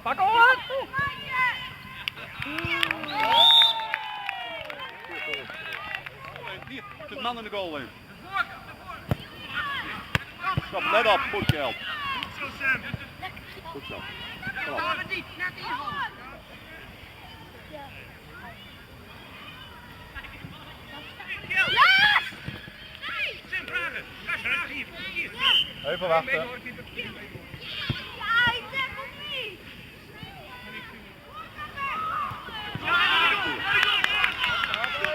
Pak oan! De man in de goal in. Stop, let op, goed geld. Goed zo. Kom op. Even wachten.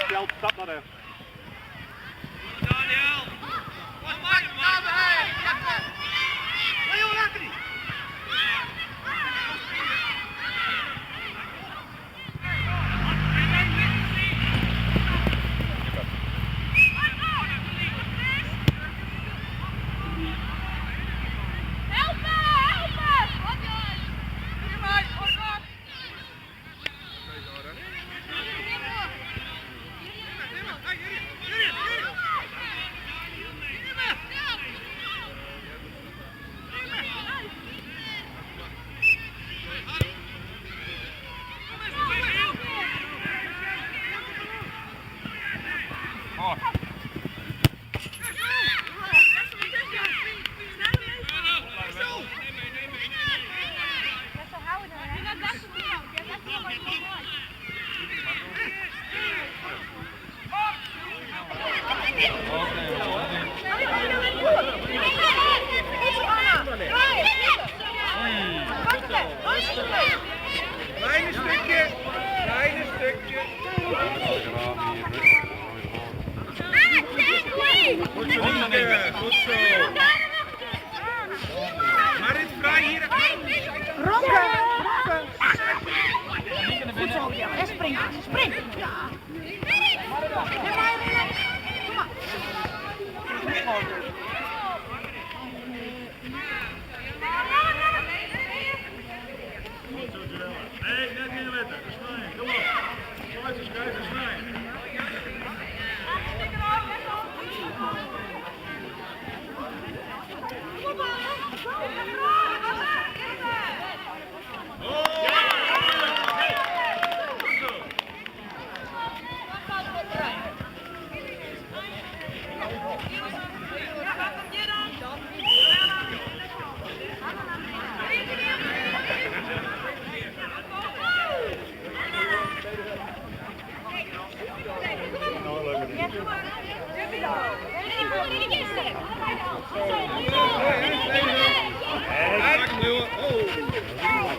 Kjeld, stap naar rechts. Kleine stukje, kleine stukje. Goed zo, Nienke, goed zo. Marit, vrij hier. Ronke, Ronke. Goed zo, ja. En spring, spring. Ja. Ja, maar, kom maar. Nee, net in de wetter. Snij, kom op. Schuiven, schuiven, snij.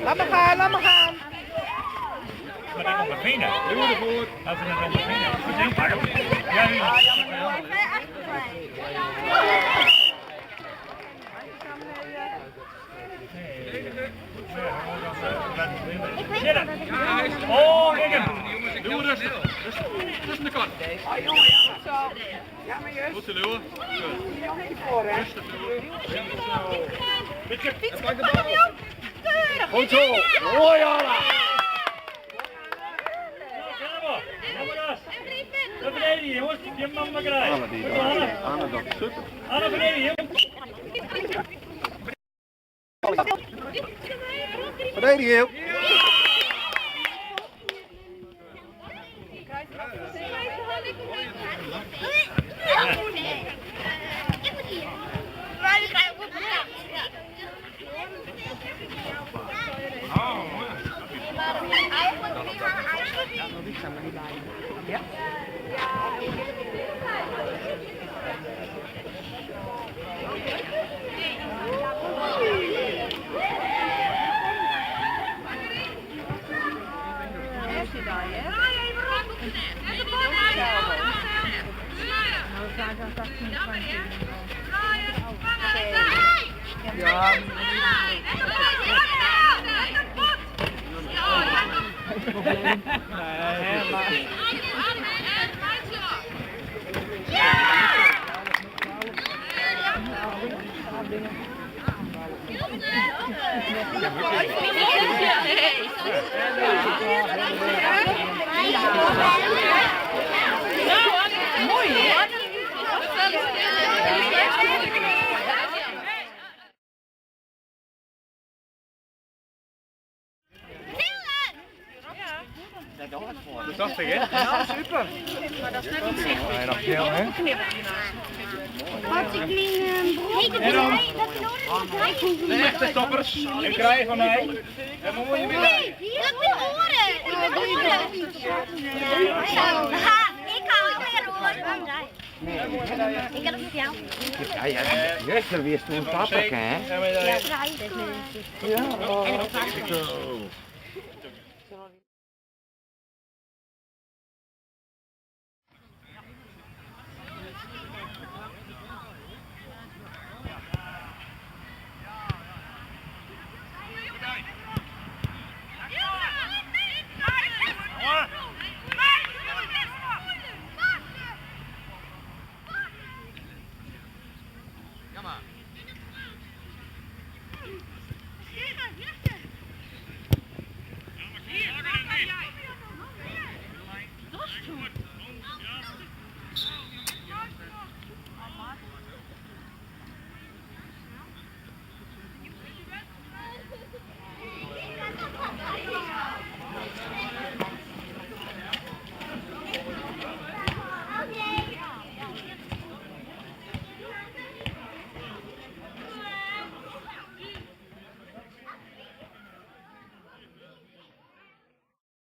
Laat maar gaan, laat maar gaan. Maar ik nog beginnen. Duw ervoor. Laten we nog beginnen. Goed, heel pak hem. Ja, ja. Oh, kijk hem. Doe rustig. Rustig. Tussen de kant. Oh jongen, ja, goed zo. Ja, maar juist. Goed zo, Leeuwen. Nog één voor, hè. Rustig, Leeuwen. En pak de bal. Goed zo. Mooi, Anna. Dat beneden, jongens. Je mag maar krijgen. Anna, die Anna, dat super. Anna beneden, jongens. Verdedig, heel. Ja. Ja. Nee, maar... Mooi, hè? Dat dacht ik, hè? Ja, super. Nee, nog snel, hè? Had ik mijn broek? En dan- De echte toppers. En krijgen van mij. Een mooie middag. Nee, dat mijn oren. Dat mijn oren. Ha, ik hou weer oren. Ik heb het met jou. Ja, ja, juist, er weer een papa, hè? En medaille. Ja. Zo.